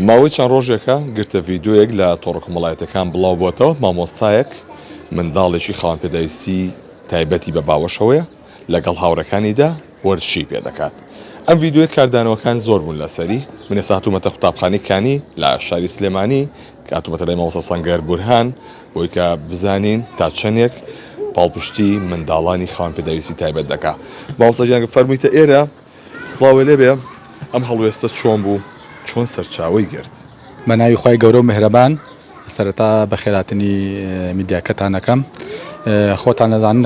ماوەی چەند ڕۆژێکە گرتە ڤیدیۆیەک لە تۆڕە کۆمەڵایەتیەکان بڵاو بۆتەوە، مامۆستایەک منداڵێکی خاوەن پێداویستی تایبەتی بە باوەشەوەیە لەگەڵ هاوڕێکانیدا وەرزشی پێ دەکات. ئەم ڤیدیۆیە کاردانەوەکان زۆر بوون لەسەری، من ئێستا هاتوومەتە قوتابخانەی کانی لە شاری سلێمانی، کە هاتوومەتە لای مامۆستا سەنگەر بورهان بۆی کە بزانین تا چەندێک پاڵپشتی منداڵانی خاوەن پێداویستی تایبەت دەکا. مامۆستا گیان فەرموویتە ئێرە سڵاوێ لێبێ ئەم هەڵوێستە چۆن بوو چۆن سەرچاوەی گرت؟ بە ناوی خوای گەورە و میهرەبان سەرەتا بەخێراتنی میدیاکەتان ئەکەم خۆتان ئەزانن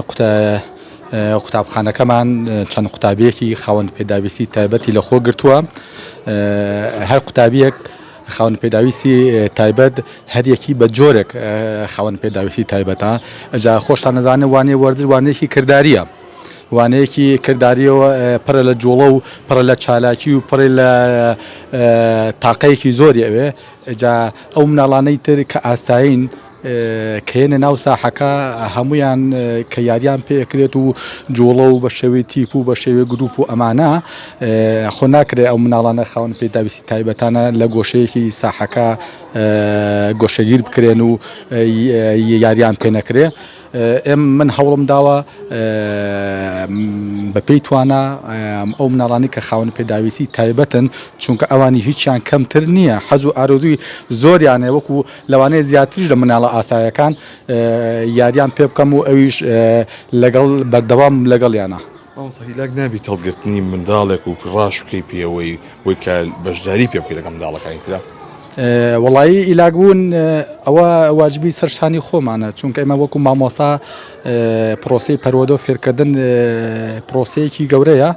قوتابخانەکەمان چەند قوتابیەکی خاوەن پێداویستی تایبەتی لە خۆ گرتووە هەر قوتابیەک خاوەن پێداویستی تایبەت هەریەکی بە جۆرێک خاوەن پێداویستی تایبەتە جا خۆشتان نەزانن وانەیە وەرزش وانەیەکی کرداریە وانەیەکی کرداریەوە پڕە لە جوڵە و پڕە لە چالاکی و پڕی لە تاقەیەکی زۆری ئەوێ جا ئەو مناڵانەی تر کە ئاسایین کە یەنە ناو ساحەکە هەمویان کە یاریان پێکرێت و جوڵە و بە شێوەی تیپ و بە شێوەی گروپ و ئەمانە خۆ ناکرێ ئەو مناڵانە خاوەن پێداویستی تایبەتانە لە گۆشەیەکی ساحەکە گۆشەگیر بکرێن و یاریان پێ نەکرێ. ئێم من هەوڵم داوە بە پێی توانا ئەو مناڵانی کە خاوەن پێداویستی تایبەتن چونکە ئەوانی هیچیان کەمتر نییە حەز و ئارەزووی زۆریانە وەکو لەوانەیە زیاتریش لە مناڵە ئاسایەکان یاریان پێ بکەم و ئەویش لەگەڵ بەردەوام لەگەڵیانە. مامۆستا هیلاک نابیت هەڵگرتنی منداڵێک و ڕاش بکەی پێوەی بۆی کە بەشداری پێ بکەی لەگەڵ منداڵەکانی ترا؟ وەڵایی ئیلاک بوون ئەوە واجبی سەر شانی خۆمانە چونکە ئێمە وەکو مامۆسا پرۆسەی پەروەردە و فێرکردن پرۆسەیەکی گەورەیە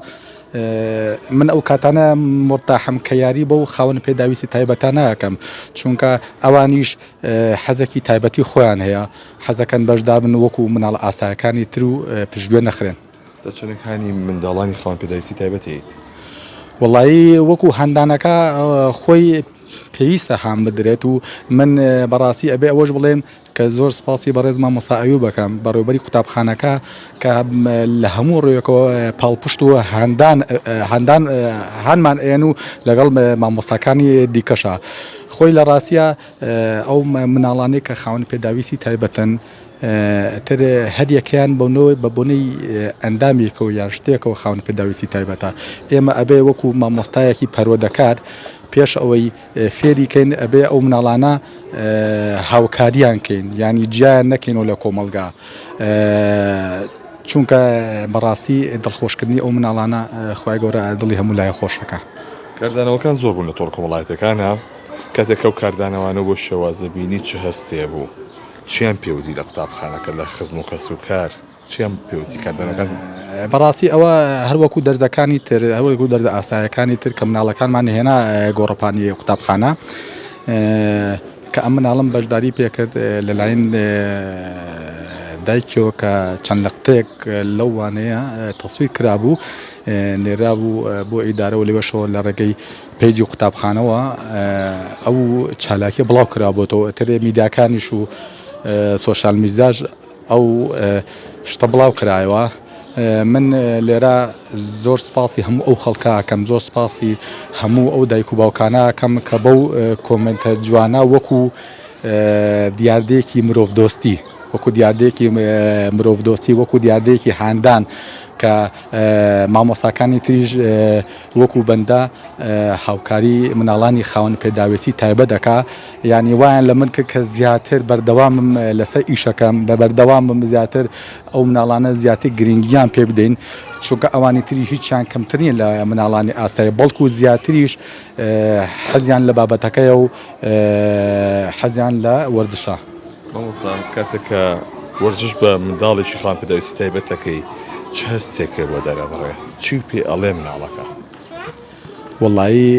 من ئەو کاتانە مورتاحم کە یاری بەو خاوەن پێداویستی تایبەتە ناکەم چونکە ئەوانیش حەزێکی تایبەتی خۆیان هەیە حەزەکەن بەشدار بن وەکو مناڵ ئاسایەکانی تر و پشتگوێ نەخرێن. تا چەندێک هانی منداڵانی خاوەن پێداویستی تایبەت ئەیت؟ وەڵایی وەکو هاندانەکە خۆی پێویستە هان بدرێت و من بەڕاستی ئەبێ ئەوەش بڵێم کە زۆر سپاسی بەڕێز مامۆستا ئەیوب ئەکەم بەڕێوبەری قوتابخانەکە کە لە هەموو ڕوویەکەوە پاڵپشت و هاندان هاندان هانمان ئەیەن و لەگەڵ مامۆستاکانی دیکەشا خۆی لە ڕاستیە ئەو مناڵانەی کە خاوەن پێداویستی تایبەتن تر هەریەکەیان بەونەوەی بە بۆنەی ئەندامێکەوە یان شتێکەوە خاوەن پێداویستی تایبەتە ئێمە ئەبێ وەکو مامۆستایەکی پەروەردەکار پێش ئەوەی فێری کەین ئەبێ ئەو مناڵانە هاوکاریان کەین ینی جیان نەکەینەوە لە کۆمەڵگا چونکە بەڕاستی دڵخۆشکردنی ئەو مناڵانە خوای گەورە دڵی هەموو لایە خۆشەکە. کاردانەوەکان زۆر بوون لە تۆڕە کۆمەڵایەتیەکانا کاتێک ئەو کاردانەوانە بۆ شێوازە بینی چ هەستێ بوو؟ چیان پێوتی لە قوتابخانەکە لە خزم و کەس و کار چیان پێوتی کاردانەکان؟ بەڕاستی ئەوە هەر وەکو دەرزەکانی تر هەر وەکو دەرزە ئاسایەکانی تر کە مناڵەکانمان هێنا گۆڕەپانی قوتابخانە کە ئەم مناڵم بەشداری پێکرد لەلایەن دایکیەوە کە چەند لەقتەیەک لەو وانەیە تەسویر کرابوو نێرابوو بۆ ئیدارە و لەوێشەوە لە ڕێگەی پەیجی قوتابخانەوە ئەو چالاکیە بڵاو کرابۆتەوە تر میدیاکانیش و سۆشیال میدیاش ئەو شتە بڵاو کرایەوە من لێرە زۆر سپاسی هەموو ئەو خەڵکەکەم زۆر سپاسی هەموو ئەو دایک و باوکانەکەم کە بەو کۆمنتە جوانە وەکو دیاردەیەکی مرۆڤدۆستی وەکو دیاردەیەکی مرۆڤدۆستی وەکو دیاردەیەکی هاندان کە مامۆستاکانی تریش وەکو بەندە هاوکاری مناڵانی خاوەن پێداویستی تایبەت دەکا یانی وایان لە من کرد کە زیاتر بەردەوامم لەسەر ئیشەکەم بە بەردەوامم زیاتر ئەو مناڵانە زیاتر گرنگیان پێ بدەین چونکە ئەوانی تری هیچیان کەمتر نیە لە مناڵانی ئاسایی بەڵکو زیاتریش حەزیان لە بابەتەکەیە و حەزیان لە وەرزشە. مامۆستا کاتێک کە وەرزش بە منداڵێکی خاوەن پێداویستی تایبەت دەکەی چ هەستێکێ بۆ دەرئەبڕێ؟ چی پێ ئەڵێ مناڵەکە؟ وەڵایی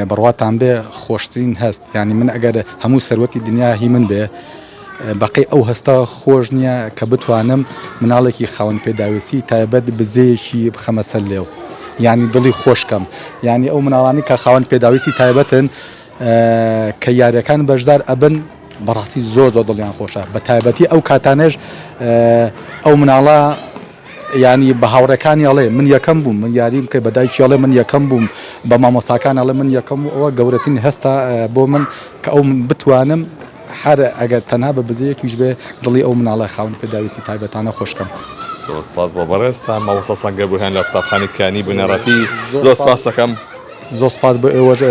بڕواتان بێ خۆشترین هەست یانی من ئەگەر هەموو سەروەتی دنیا هی من بێ بەقەی ئەو هەستە خۆش نییە کە بتوانم مناڵێکی خاوەن پێداویستی تایبەت بزەیەکی بخەمە سەر لێو یانی دڵی خۆشکەم یانی ئەو مناڵانی کە خاوەن پێداویستی تایبەتن کە یاریەکان بەشدار ئەبن بەڕاستی زۆر زۆر دڵیان خۆشە بە تایبەتی ئەو کاتانەش ئەو مناڵە. یانی بە هاوڕێکانی ئەڵێ من یەکەم بووم من یاریم کرد بە دایکی ئەڵێ من یەکەم بووم بە مامۆستاکان ئەڵێ من یەکەم بوو ئەوە گەورەترین هەستە بۆ من کە ئەو من بتوانم هەر ئەگەر تەنها بە بزەیەکیش بێ دڵی ئەو مناڵە خاوەن پێداویستی تایبەتانە خۆش کەم. زۆر سپاس بۆ بەڕێزتان مامۆستا سەنگەر بورهان لە قوتابخانەی کانی بنەڕەتی زۆر سپاس دەکەم. زۆر سپاس بۆ ئێوەش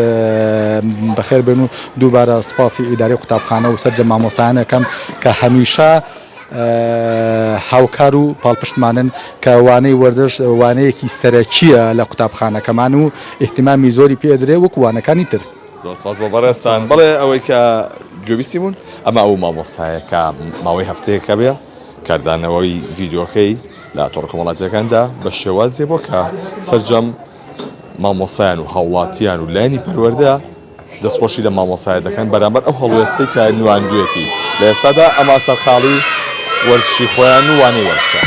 بەخێر بێن و دووبارە سپاسی ئیدارەی قوتابخانە و سەرجەم مامۆستایان ئەکەم کە هەمیشە هاوکار و پاڵپشتمانن کە وانەی وەرزش وانەیەکی سەرەکییە لە قوتابخانەکەمان و ئیهتیمامی زۆری پێ ئەدرێ وەکو وانەکانی تر. زۆر سپاس بۆ بەڕێزتان. بەڵێ ئەوەی کە گوێبیستی بوون ئەمە ئەو مامۆستایە کە ماوەی هەفتەیەکە بێ کاردانەوەی ڤیدیۆکەی لە تۆڕە کۆمەڵاتیەکاندا بە شێوازێ بووە کە سەرجەم مامۆستایان و هاوڵاتیان و لایەنی پەروەردە دەستخۆشی لە مامۆستایە دەکەن بەرامبەر ئەو هەڵوێستەی کە نواندوێتی لە ئێستادا ئەما سەرقاڵی وەرزشی خۆیان و وانەی وەرزشە.